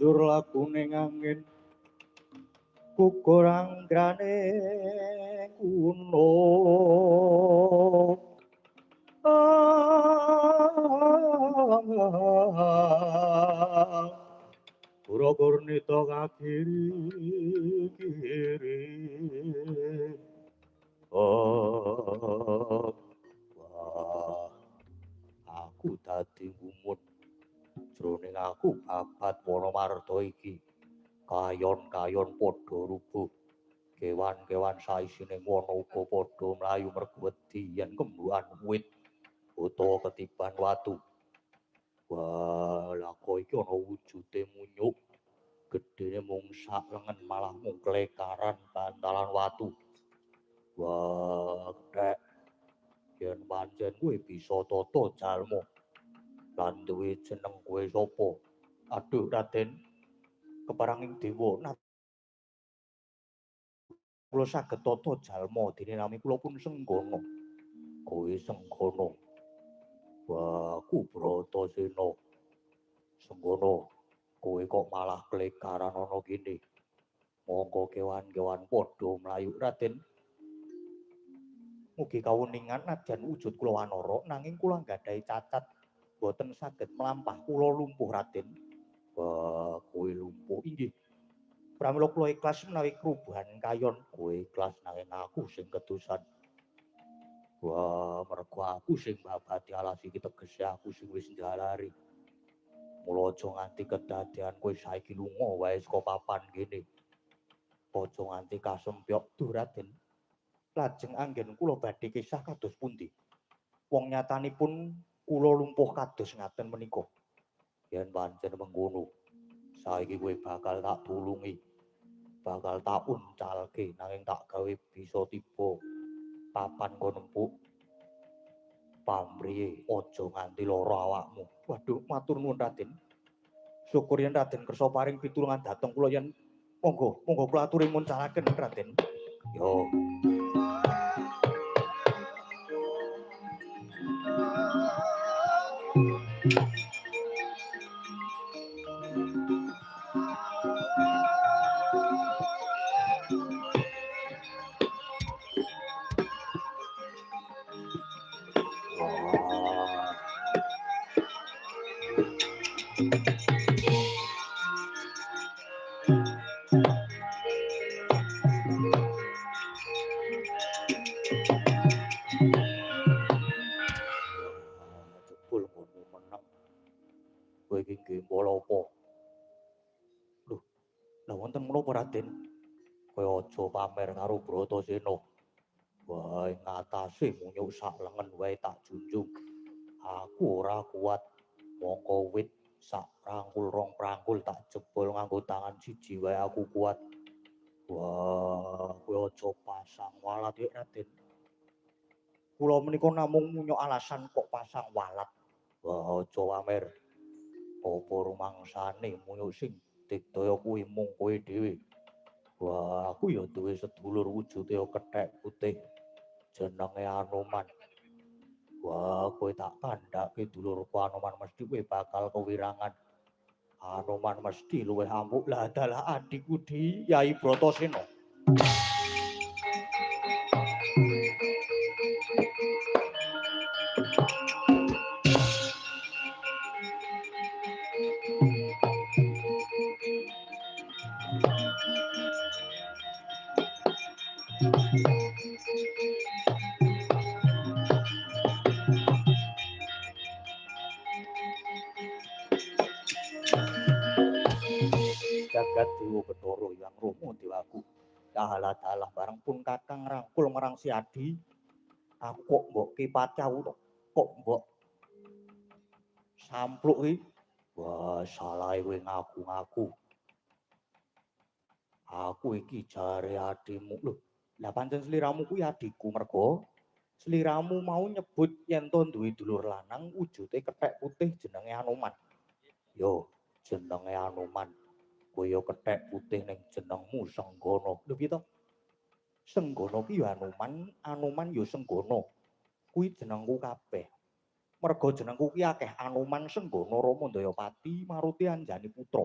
Kundur lakune angin gugur anggrane gunung. Pura-purnita kakiri kiri. Oh, wah, aku dadi gumun jroning aku babat wana marta iki. Kayon-kayon padha rubuh, kewan-kewan saisine wana uga padha mlayu mergo wedi yen kembukan wit utawa ketiban watu. Wah, lha kok iki ana wujude munyuk, gedene mung sak lengen malah mung klekaran bantalan watu. Wah, kethek. Yen pancen kowe bisa tata jalma lan duwe jeneng kowe sapa? Aduh, Raden, keparanging dewa kula saged tata jalma dene nami kula pun Senggana. Kowe Senggana. Wah, aku Bratasena. Senggana, kowe kok malah klekaran ana kene. Mongko kewan-kewan padha mlayu, Raden. Mugi kawuningan nadyan wujud kula wanara nanging kula nggadahi cacat boten saged mlampah, kula lumpuh, Raden. Wah, kowe lumpuh. Inggih. Pramila kula ikhlas menawi krubuhan kayon. Kowe ikhlas nanging aku sing kedusan. Wah, mergo aku sing babati alas iki tegese aku sing wis njalari. Mula aja nganti kedadean kowe saiki lunga wae saka papan kene. Aja nganti kasempyok. Duh, Raden. Lajeng anggen kula badhe kisah kados pundi? Wong nyatanipun kula lumpuh kados ngaten menika. Yen pancen mengkono, saiki kowe bakal tak tulungi. Bakal tak uncalke nanging tak gawe bisa tiba papan nggon empuk. Pamriye aja nganti lara awakmu. Waduh, matur nuwun Raden. Syukur yen Raden kersa paring pitulungan dhateng kula yen monggo, monggo kula aturi nguncalaken Raden. Yo. Jebul ngono meneng. Kowe iki gembol apa? Lho, lha wonten menapa Raden? Kowe aja pamer karo Bratasena. Wah, ing atase munyuk sak lengen wae tak junjung. Aku ora kuat. Mongko wit sak prangkul rong prangkul tak jebol nganggo tangan siji wae aku kuat. Wah, kowe aja pasang walat ya Raden. Kula menika namung munyuk alasan kok pasang walat. Wah, aja pamer. Apa rumangsane munyuk sing digdaya kuwi mung kowe dhewe. Wah, aku ya duwe sedulur wujude kethek putih. Jenenge Anoman. Wah, kowe tak kandhake dulurku Anoman mesti kowe bakal kewirangan. Anoman mesti luwih ampuh. Lah dalah adikku di Yai Bratasena. Jagat Dewa Bathara Hyang Rama Dewaku. Dalah-dalah bareng pun kakang rangkul marang si Adi. Aku kok mbok kipacau to? Kok mbok sampluk iki? Wah, salah kowe ngaku-ngaku. Aku iki jare adimu. Lho, lah pancen sliramu kuwi adikku mergo sliramu mau nyebut yen to duwe dulur lanang wujude kethek putih jenenge Anoman. Yo, jenenge Anoman. Kowe yo kethek putih ning jenengmu Senggana. Lho piye to? Senggana ki yo Anoman, Anoman yo Senggana. Kuwi jenengku kabeh. Mergo jenengku ki akeh Anoman, Senggana, Rama Dayapati, Maruti Anjani Putra.